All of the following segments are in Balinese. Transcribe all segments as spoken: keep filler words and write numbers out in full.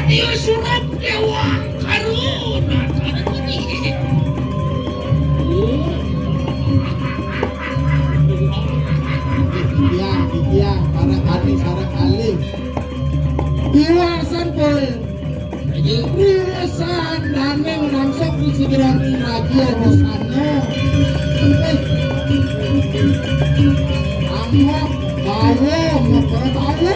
Iya surat dewa karuna tanah kuning. Oh. Titiang, titiang, para kani, para kalih. Diwasan, Boy. Ayo. Diwasan, dane langsung di segera raja Rosana. Eh. Angok, bawa, motor bawa.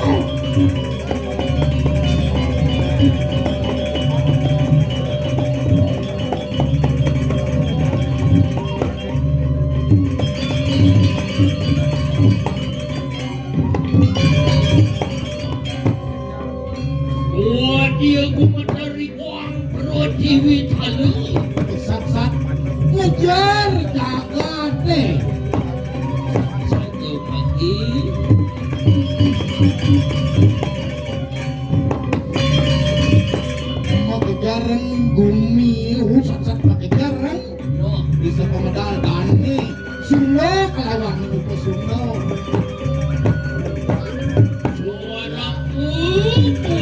Wah, dia gumeter ri Wang Pratiwi Talu. Sat-sat ngejar jagate. Satu kaki. Mau kejareng gumi, usat-sat pakai jareng. Bisa pemedal dani. Sunda kalawan Upa Sunda. Suara kupu.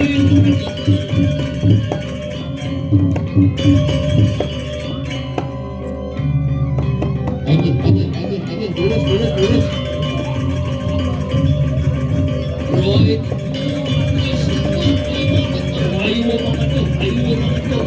Ayo, ayo, ayo, ayo, lurus, lurus, lurus. Roy. Ayo, Bang Ando, ayo, Bang Ando.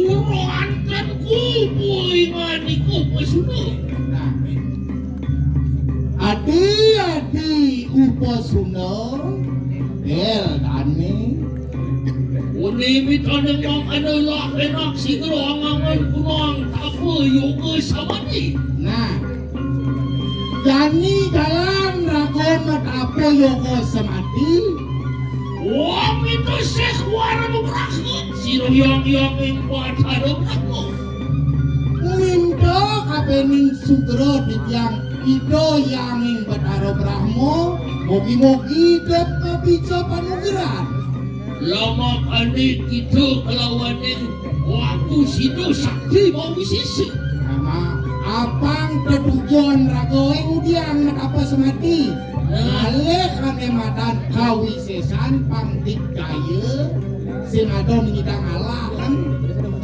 Ora anten kupu ingan iku pesuna. Nah, adi-adi Upa Sunda, bel dane. Uni mitane mong anu lah enak sigra angangan kunang tapa yoga samadi. Nah, jani jalan raga matapa yoga samadi. Wong itu sih wara nugraha. Sira yang yang ing Bathara Brahma. Minta kapening sugra titiang Ida Hyang ing Bathara Brahma. Mugi-mugi dep mapica panugrahan. Lamakane kita kelawaning waktu sida sakti mawisisa. Nama apang tetujon raga ing udiang matapa samadi. Nah. Malih ane madan kawisesan pang digdaya sing ada ngidang alah kan.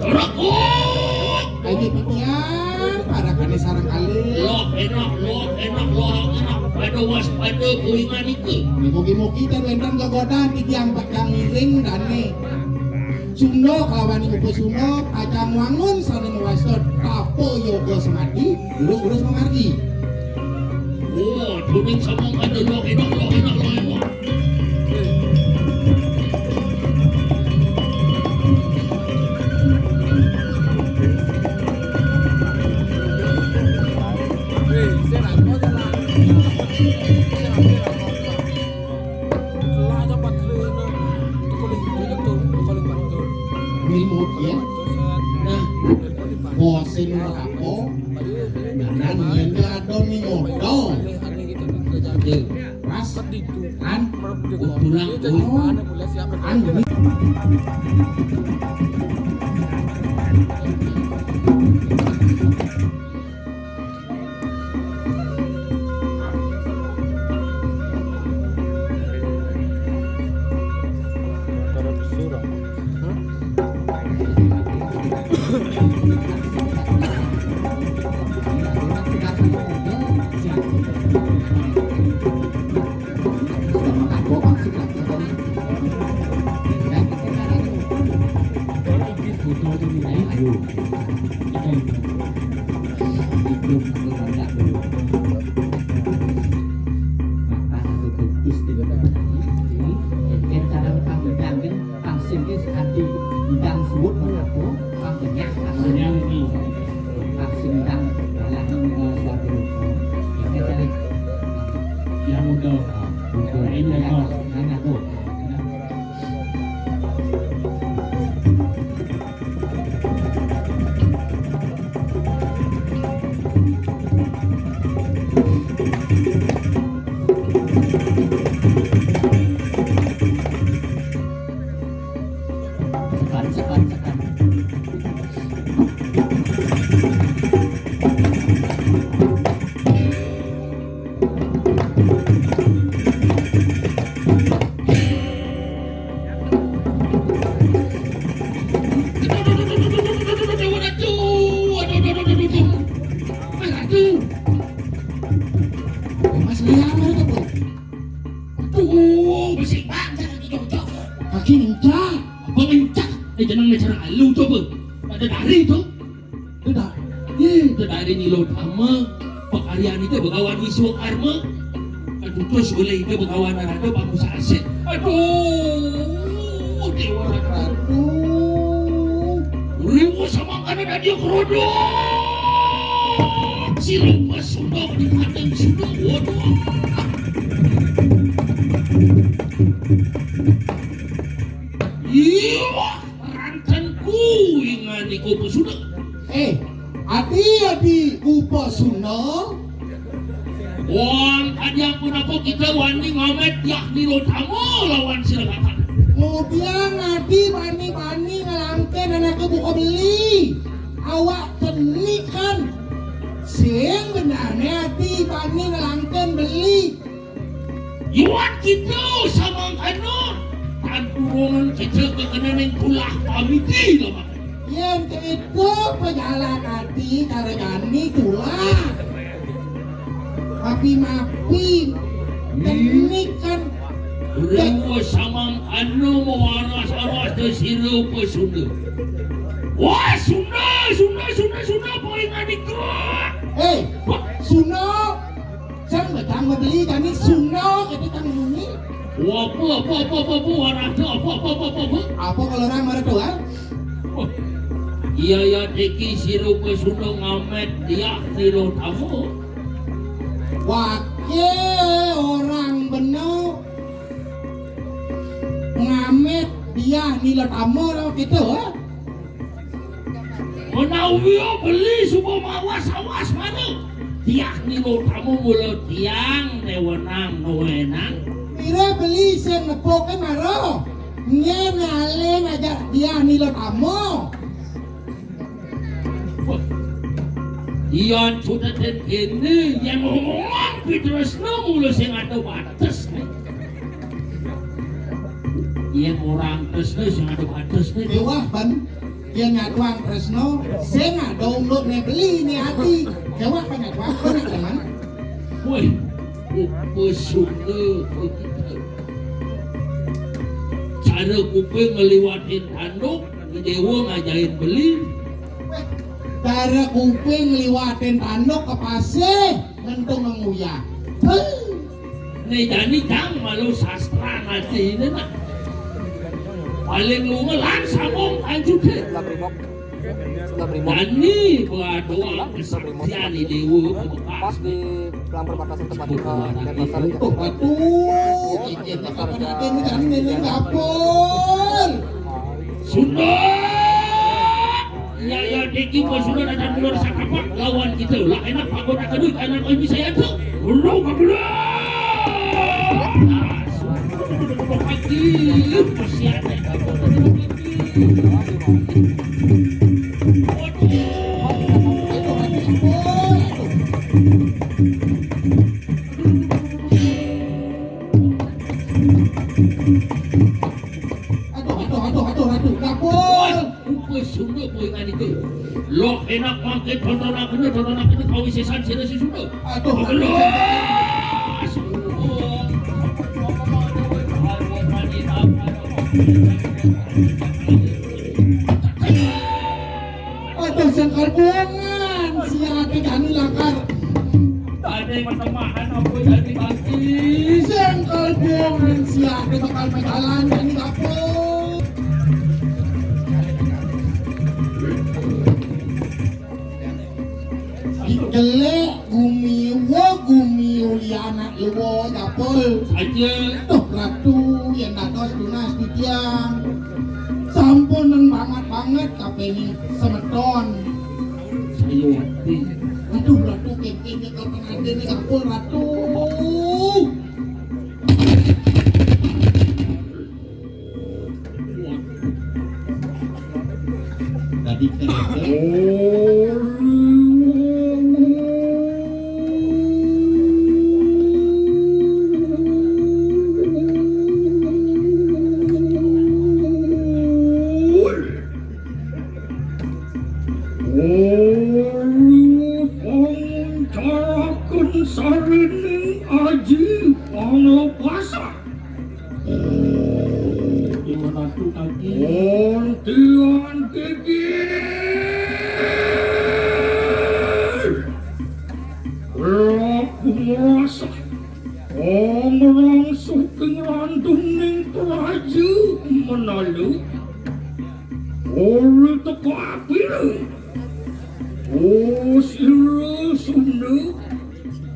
Rekuk. Ayo titiang, parakane sareng kalih. Loh, enak, loh, enak, loh, enak. Pada waspada kuwi nganiki. Mugi-mugi ten wenten gegodan titiang bakal ngiring dane. Sunda kelawan Upa Sunda, ajang wangun sane mawasta tapa yoga samadi, lurus-lurus mamargi. Oh, tuning sama ada loh, enak, loh, enak, loh, enak. Remote ya. Nah, bosen apa? Nah, kan yen adon ning oto. Pas kan pulang, oh, kan ini. Dedari to. Dedari. Yé, dedari Nilodama. Pakaryan Ida Bagawan Wiswakarma. Katutus olih Ida Bagawan Narada Pangusaha. Aduh, Déwa Ratu. Aduh. Riwa samangkana dadia krodok. Sira Upasuna, Adi Suna. Waduh. Iya, rantenku inganika Upasuna. Eh, Adi, Adi Upasuna. Wong, kadi ampun apa kita wani ngamét Dyah Nilodama lawan sira kakang. Kemudian Adi bani-bani ngelangkén anaké buka beli. Awak tenikan. Sing benarné Adi bani ngelangkén beli. Yuan kita samangkana, tan purungan kita kekenening tulah pamiti lo makanya. Yén kéto pejalan ati cara jani tulah. Mapi-mapi. Teknik kan. Riwa samangkana mawaras-aras te sira Upasuna. Wah, Suna, Suna, Suna, Suna, poingan itu. Hei, Suna. Cang betang beli kami Suna, kita tang muni. Apa, apa, apa, apa, apa, warada, apa, apa, apa, apa, apa? Apa kalau orang maratuan? Wah. Iya, ya, diki sira Upasuna ngamét Dyah Nilodama. Waké orang bena ngamét Dyah Nilodama lo kita, eh? Menawi beli suba mawas-awas mana? Dyah Nilodama mula tiang newenang newenang. Pira beli sing nepukin mara? Nyén alin aja Dyah Nilodama. Wah. Yan sudah den kene, yan omongan Pitresna mula sing ada batas nih. Yan orang tresna sing ada batas nih. Déwa ban. Yén nyatuang tresna, sing ada unduk né beli né ati. Jawab panyatuang, bener, teman. Woi, Upasuna. Cara kuping ngliwatin tanduk, déwa ngajahin beli. Cara kuping ngliwatin tanduk ke pasih, ngentung nguyah. Hei. Né jani jang malu sastra ngaji ini nak. Paling lunga lan sambung lanjut deh. Sebelah Brimob. Sebelah Brimob. Jani badoa kesaktian di Déwa pas di pelang perbatasan tempat kita. Denpasar aja. Aduh, ini jani nenek dapur. Sunda. Ya, ya, diki mah sudah datang keluar sakapak lawan kita. Lah, enak Pak Kota Kedut, anak Oi bisa ya tuh. Lu kabur. Masih ada. Aduh, aduh, aduh, aduh, aduh, dapur. Woi, upa Sunda poingan itu. Loh, enak mangke tontonan kena, tontonan kena kawisésan sira si Sunda. Aduh, aduh. Aduh, sengkal bongan, sia ati jani lakar. Tadi matemahan apa jadi kaki? Sengkal bongan, sia ati bakal majalan jani kapur. Jelek gumi wa gumi uliana luwa dapur. Aja. Tuh, Ratu, yang dados tunas titiang. Sampun neng banget-banget kapening semeton. Sayuwakti. Aduh, Ratu, kéngkén nyekel pengantén ning kapur, Ratu. Tadi kereta. Panguntaraken sarining aji panglepasan. Oh, Dewa Ratu tadi. Wonten gigi. Teka pira? Oh, sira Sunda,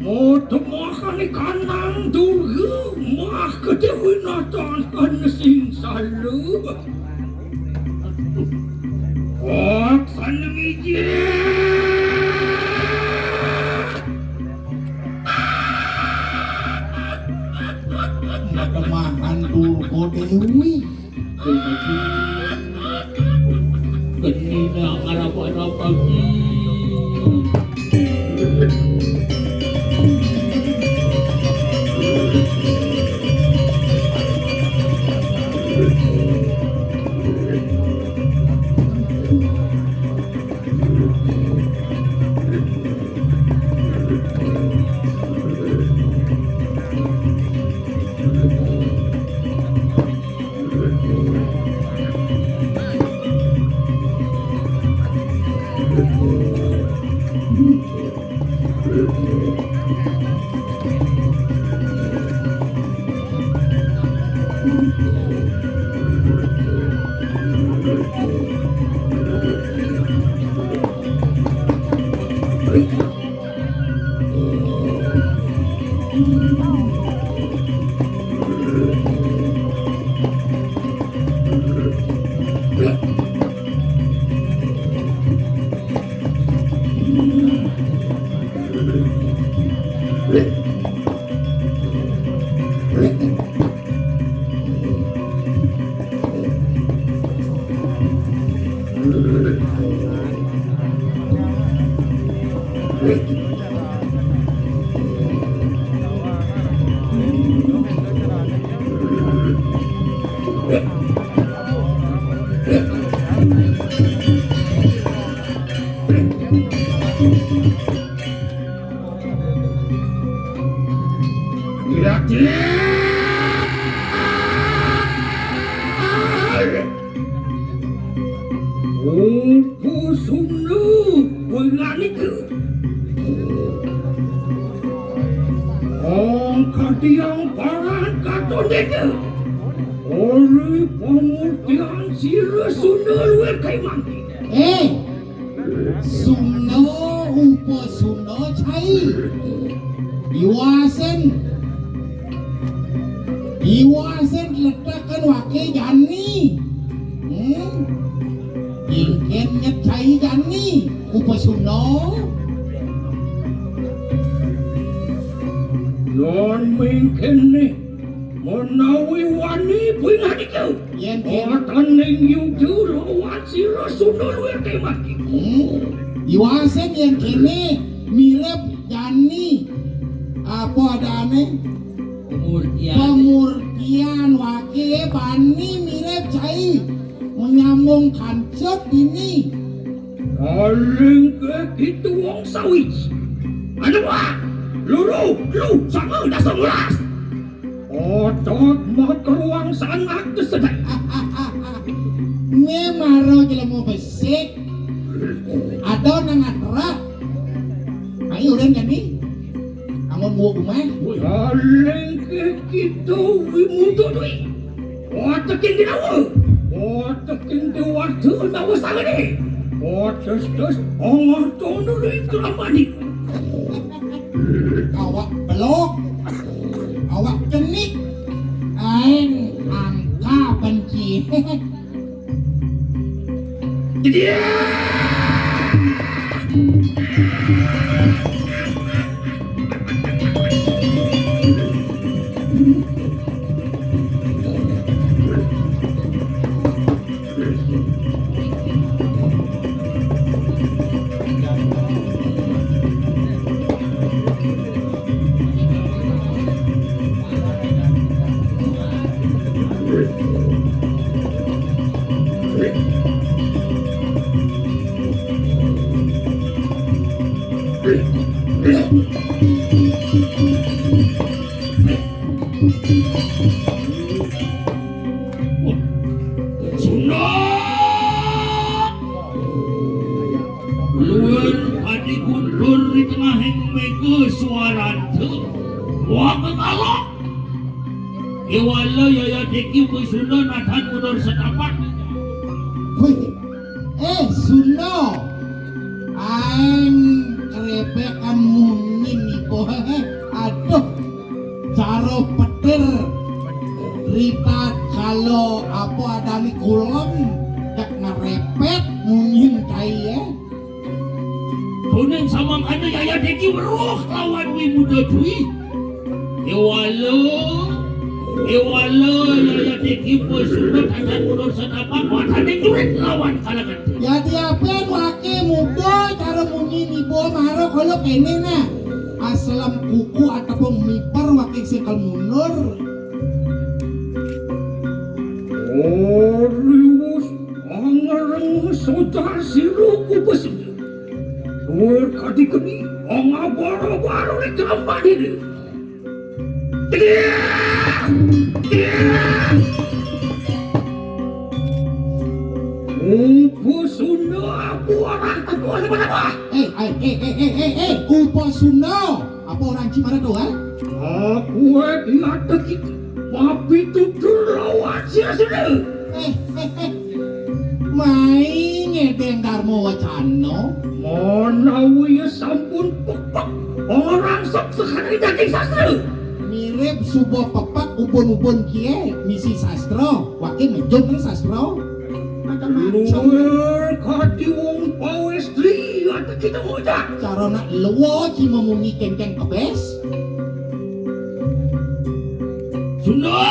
mademahane kanang durga, mah kedewinatan sing salah. Aksana mija. Mademahan Durga Dewi. Genina ngaraba-raba ki. Upa Sunda, kowe ngene iki. Ong kadiang paran katon dene. Ori pamurtian sira Sunda luwih kaimang. Eh, Sunda, upa Sunda cai. Iwasen. Iwasen letakan wake jani. Hmm? Jingken nyet cai jani. Upa Sunda. Yon mingkene. Menawi wani pinandika. Yen kene. Wonten ing yuda lawan sira Sunda luwih kemati. Hmm. Iwasen yen kene mirip jani. Apa adane? Pemurtian. Pemurtian wake bani mirip cai. Menyambung kancut dini. Paling ke kita wong sawiji. Anu wah, luru, lu, sama, dasar lulas. Otot mata ruang sanak kesedai. Me maro jelema besik. Ada nang atra. Ayo udah jani. Amun buuk umah. Paling ke kita wimutu dui. Wateking dinawa. Wateking dewata nawa sangene. Wates-tes ongor tono dui kelamani. Awak belok. Awak cenik. Aing angka benci. Sunat! Luwir kadi guntur di tengahing mega suaranta. Wah, kekalok! Kewala yaya deki Sunda nathan mundur setapat. Wih, Sunda. Aing krepekan mungin iku. Aduh. Cara petir rita kalau apa adani kulem cek ngerepet mungin kai ya. Kuning samangkana Yaya Deki weruh lawan Wi Muda Dwi. Ewala, ewala Yaya Deki pesulut acan mundur setapak matane jurit lawan kalangan. Jadi apa wake muda cara munyi nibo maro kalau kene nah. Asalam kuku ataupun miper wake singkel mundur. Oriwus angareng sojar siru kubus. Wer kadikeni angabara-bara nek gampang ini. Upo Sunda aku orang teko sama-sama. Eh, eh, eh, eh, eh, eh, eh, Upo Sunda. Apa orang Cimara doang? Aku eh diatek itu. Papi tutur lawan sia sudah. Eh, eh, eh. Mai ngedeng Dharma Wacana. Manawi sampun pepek orang sok sekali daging sastra. Mirip subuh pepek ubun-ubun kie misi sastra. Wake mejum nang sastra. Macam-macam. Luar kadi wong pawestri atau kita ngocak. Cara nak lewo ci memungi kengkeng kebes. Sunda!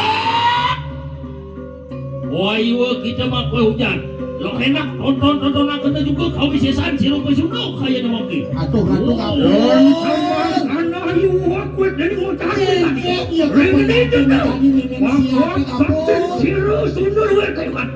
Wah, iwa kita mah kue hujan. Lo enak tonton tonton aku tuh juga kau bisa san sirup sunda kaya nama ki. Aduh, aduh, aduh. Wah. Sama anak iwa kue dari mau cari. Eh, iya, iya, iya. Rengene itu tuh. Wah, wah, siapa, siru sunda luar kayu kan.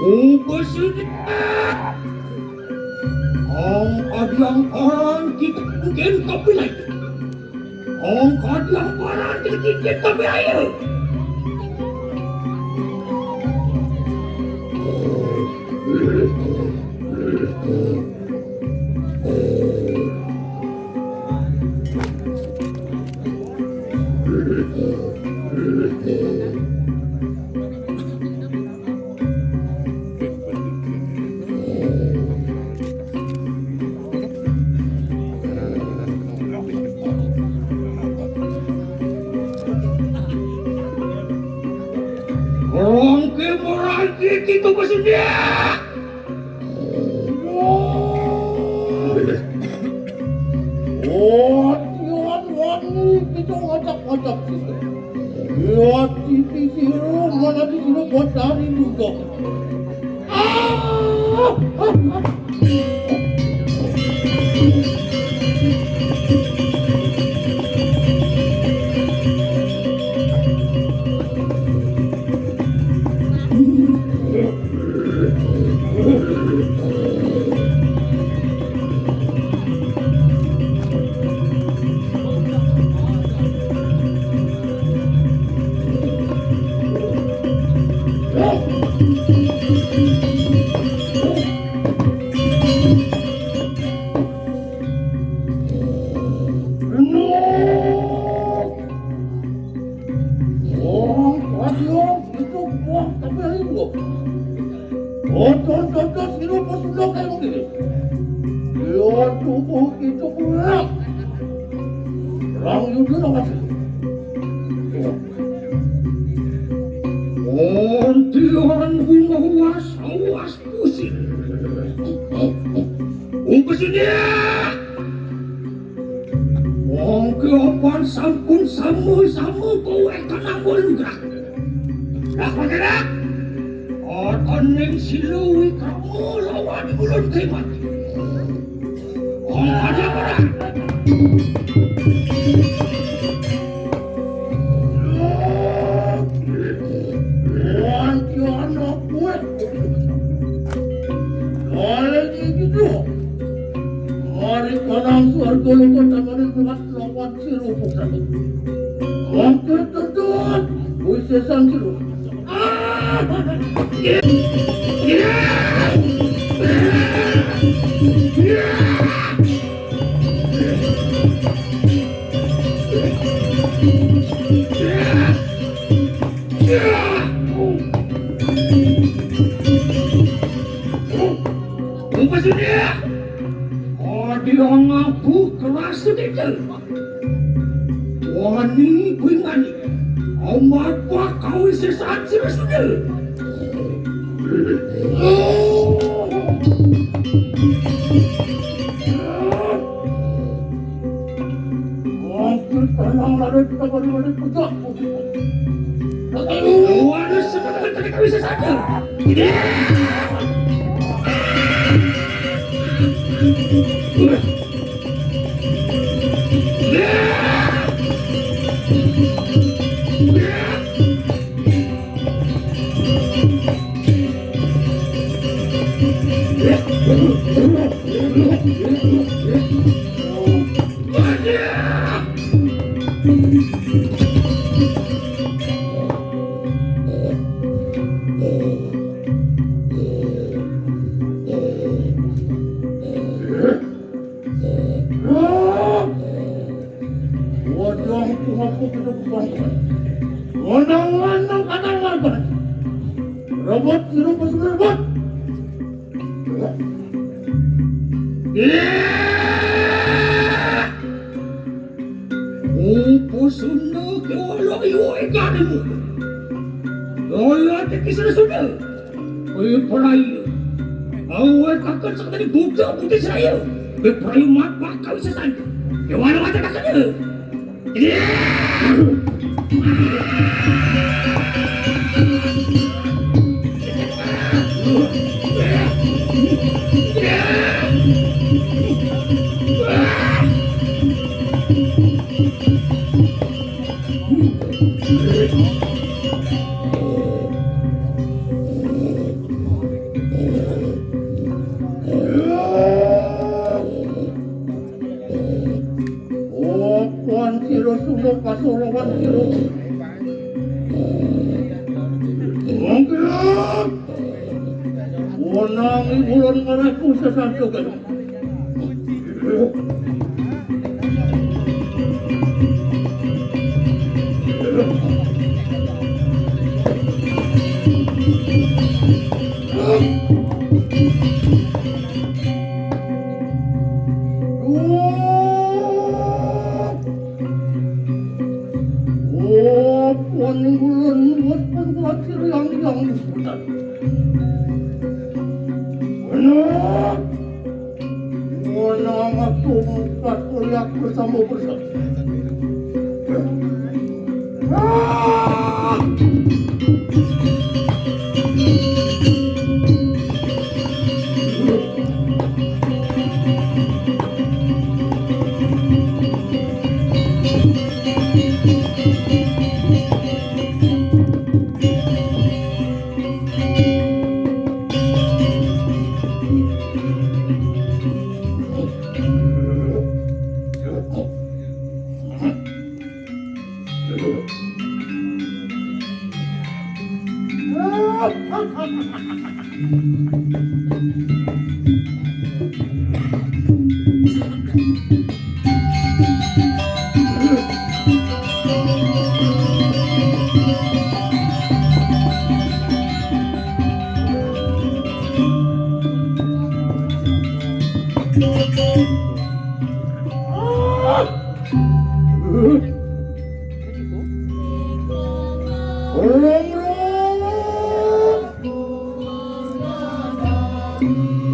Ubesune. Ang adiang paran kita mungkin kapilih. Ang adiang paran kita mungkin kapilih. Rongke merangke kita bersedia. Wah, Tuhan wangi kita ngajak-ngajak kita. Lihat Siti Siro, mana di sini buat cari juga. Ah! Orang kaya itu buah tapi ribu. Otot-otot hidup sudah kayak begini. Dia tubuh itu kurang. Orang itu namanya. Ontian bunga was awas pusing. Umpesnya. Wong ki opan sampun sama-sama kowe kanang lugrah. Lah, Pangeran. Otoning siluwi kamu lawan ulun kimat. Wong ada ora? Wong tuntut, wis sesang jero. Umpes ini. Adi ngaku keras sedikit. Wani kuwi ngani. Amat kau sesat sira sugih. Wong tenang lare kita bari-bari pegat. Waduh, sebenarnya tadi kami sesat. Wajahku ngaku tidak berubah. Menang-menang kadang laban. Rebut hidup masih rebut. Iya. Upo sunda kewala iwa ikanmu. Kaya ati kisah sunda. Kaya perai. Awe kakak sakitani buta putih seraya. Kaya perai mat bakal sesandu. Kewala mata kakaknya. Iya. Okon sira sumuk kasorowan sira. Mongkira. Wenang ing ulun ngarahku sesantukan. Oh, paning ulun weteng kuatir yang yang disebutan. Benar. Menang aku empat kuliah bersama bersama. Ah!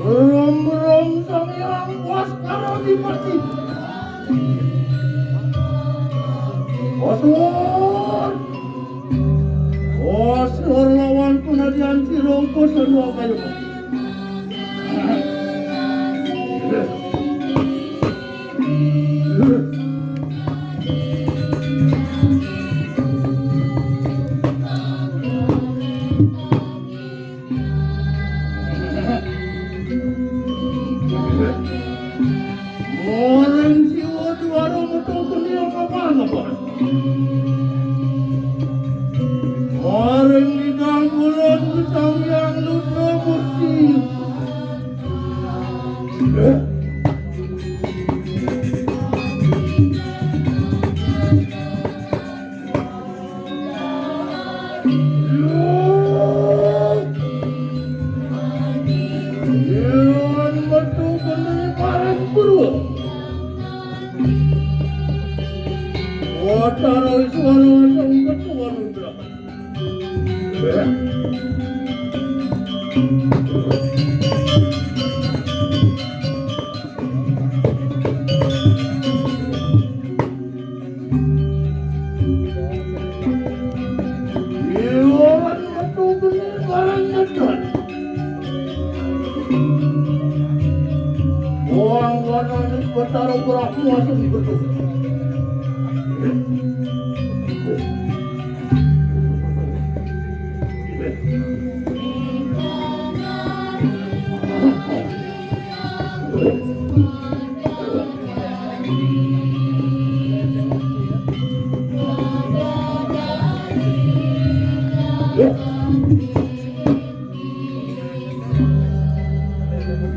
Rum-rum Sang Hyang Baskara Dipati. Osor. Osor lawan penadian sira upo sanua kaya. Orang siwa juara metu keniang kapan? Sang Hyang Rudra Murti. Yen metu geni paring guru. Watara Iswara sing ketuan. Iwan metu geni barang ngedan. Wong wana Betara Brahma sing betul.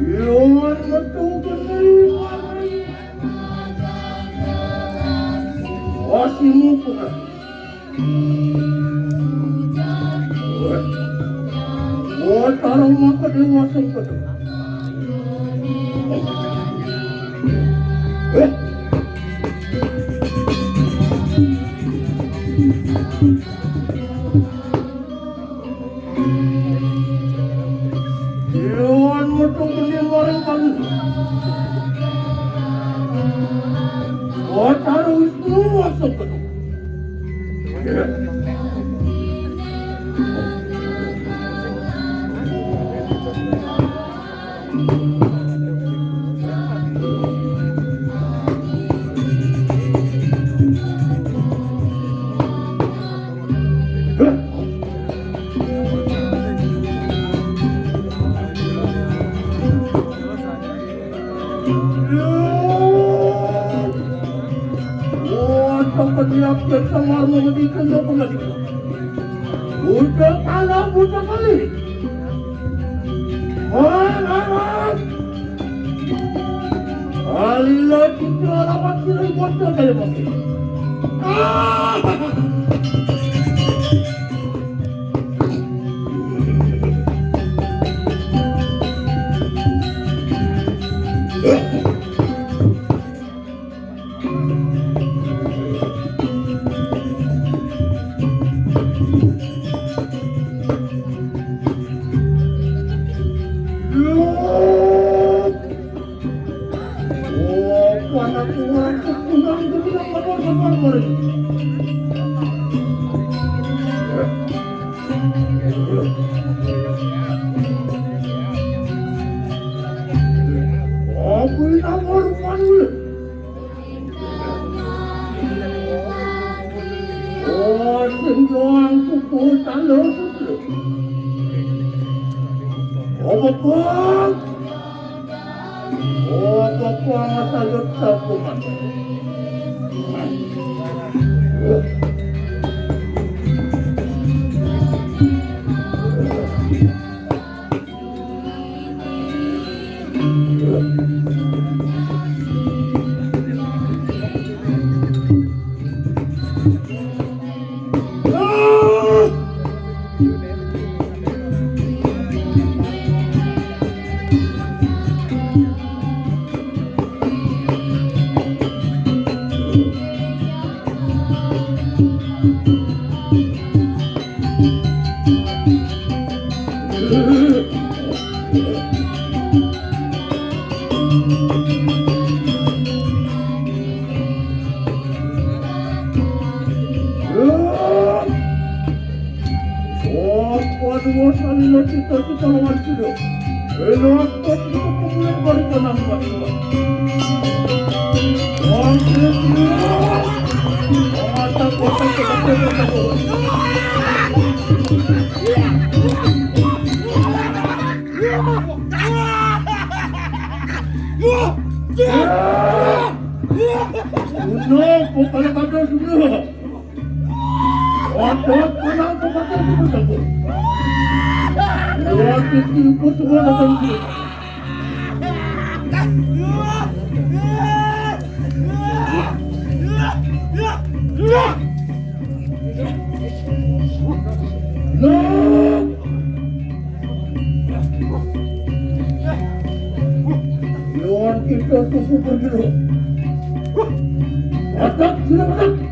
Iwan metu geni. Wasimu kurang. Watara Makadewa sing ketuan. Iwan metu geni maring kami. Watara Wisnu sing ketuan. Untuk ketiak kita warna mesti kena pengaji. Untuk anak buta kali. Hai, hai, hai. Alila kita lawan sila ibu anda kaya masih. Ah! Oh, anak kurang kekurang kebilang pada sabar mari. Apa ini nama rupanya? Oh, sing doang kuku tanda kuku. Oh, bebek. Oh, bebek sayur jagungan. Oh, waduh, salino cita-cita lawan sida. Elok kok itu kemudian balik ke nang batu. Wong sing mata kotak kotak kotak. Uno, kok kalau kata sudah. Otot menang kekuatan itu, Tuan. Lawan kita tubuh bergerak. Atak, tidak atak.